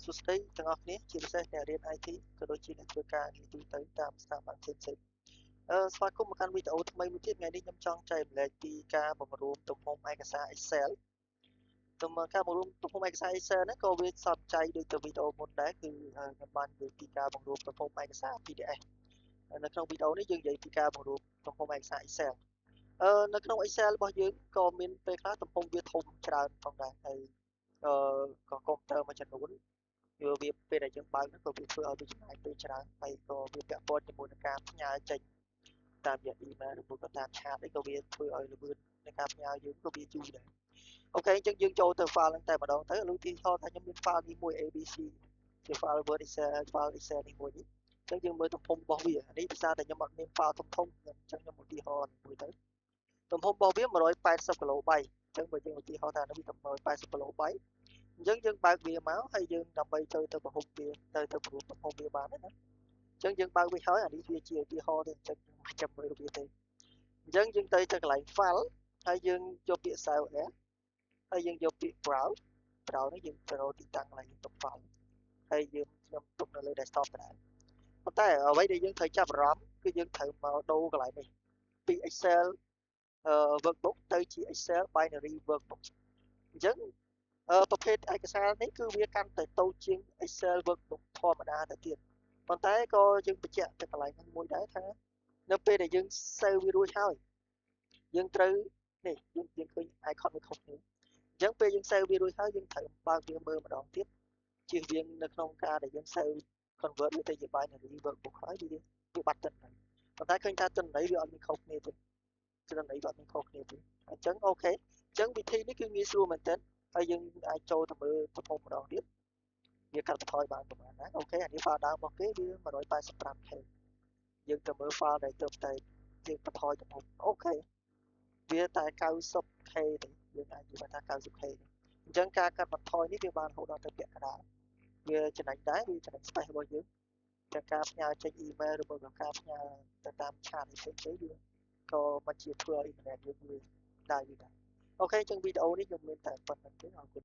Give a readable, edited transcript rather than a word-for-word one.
សួស្តីទាំងអស់គ្នាជាពិសេសអ្នករៀន IT ក៏ដូចជាអ្នកធ្វើការងារទូទៅតាមស្ថាប័នផ្សេងៗស្វាគមន៍មកកាន់វីដេអូថ្មីមួយទៀតថ្ងៃនេះខ្ញុំចង់ចែករំលែកពីការបង្រួមទំហំឯកសារ Excel ទំការបង្រួមទំហំឯកសារ Excel ហ្នឹងក៏វាសំចៃដូចទៅវីដេអូមុនដែរគឺខ្ញុំបាននិយាយពីការបង្រួមទំហំឯកសារ PDF នៅក្នុងវីដេអូនេះយើងនិយាយពីការបង្រួមទំហំឯកសារ Excel នៅក្នុង Excel របស់យើងក៏មានពេលខ្លះទំហំវាធំច្រើនផងដែរហើយក៏កុំព្យូទ័រមួយចំនួនវាពេលដែលយើងបើកហ្នឹងក៏វាធ្វើឲ្យវាចំណាយពេលច្រើនហើយក៏វាពាក់ព័ន្ធជាមួយនឹងការផ្ញើចេញតាមរយៈ email ឬមួយក៏តាម chat អីក៏វាធ្វើឲ្យល្បឿននៃការផ្ញើយើងក៏វាយូរដែរ OK អញ្ចឹងយើងចូលទៅ file ហ្នឹងតែម្ដងទៅឧទាហរណ៍ថាខ្ញុំមាន file នេះមួយ ABC ជា file Word Excel file Excel នេះមួយនេះអញ្ចឹងយើងមើលទំហំរបស់វានេះភាសាតែខ្ញុំអត់មាន file ធំធំអញ្ចឹងខ្ញុំឧទាហរណ៍មួយទៅទំហំរបស់វា180 KB អញ្ចឹងបើយើងឧទាហរណ៍ថានេះវា180 KB អញ្ចឹងយើងបើកវាមកហើយយើងដើម្បីចូលទៅបង្ហុំវាទៅទៅព្រោះទំហំវាបានណាអញ្ចឹងយើងបើកវាហើយអានេះវាជាឧទាហរណ៍ទេអញ្ចឹងមិនចាំមើលវាទេអញ្ចឹងយើងទៅទៅកន្លែង file ហើយយើងយកពាក្យ save as ហើយយើងយកពាក្យ browse browse នេះយើងទៅរកទីតាំងកន្លែងយើងទុក file ហើយយើងខ្ញុំទុកនៅលើ desktop ដែរប៉ុន្តែអ្វីដែលយើងត្រូវចាប់អារម្មណ៍គឺយើងត្រូវមកដូរកន្លែងនេះពី Excel workbook ទៅជា Excel binary workbook អញ្ចឹងប្រភេទឯកសារនេះគឺវាកាន់តែតូចជាង Excel workbook ធម្មតាទៅទៀតប៉ុន្តែក៏យើងបញ្ជាក់ទៅកន្លែងហ្នឹងមួយដែរថានៅពេលដែលយើង save វារួចហើយយើងត្រូវនេះយើងយើងឃើញ icon វាខុសគ្នាអញ្ចឹងពេលយើង save វារួចហើយយើងត្រូវបើកវាមើលម្ដងទៀតជៀសវាងនៅក្នុងការដែលយើង save convert វាទៅជា binary workbook ហើយវាវាបាត់ទិន្នន័យប៉ុន្តែឃើញថាទិន្នន័យវាអត់មានខុសគ្នាទេទិន្នន័យវាអត់មានខុសគ្នាទេអញ្ចឹង OK អញ្ចឹងវិធីនេះគឺងាយស្រួលមែនទែនហើយយើងអាចចូលទៅមើលទំហំម្ដងទៀតវាកាត់បន្ថយបានប្រហែលណា OK អានេះ file ដើមរបស់គេវា 185K យើងទៅមើល file ដែលទើបតែយើងបន្ថយទំហំ OK វាតែ 90K ទេយើងអាចនិយាយថា 90K ទេអញ្ចឹងការកាត់បន្ថយនេះវាបានរហូតដល់ទៅពាក់កណ្ដាលវាចំណេញដែរវាចំណេញ space របស់យើងទាំងការផ្ញើចេញ email ឬមួយក៏ការផ្ញើទៅតាម chat ផ្សេងៗវាក៏មិនជាធ្វើឲ្យ internet យើងវាដែរវាដែរ OK អញ្ចឹងវីដេអូនេះខ្ញុំមានតែប៉ុណ្្នឹងទេអរគុណ។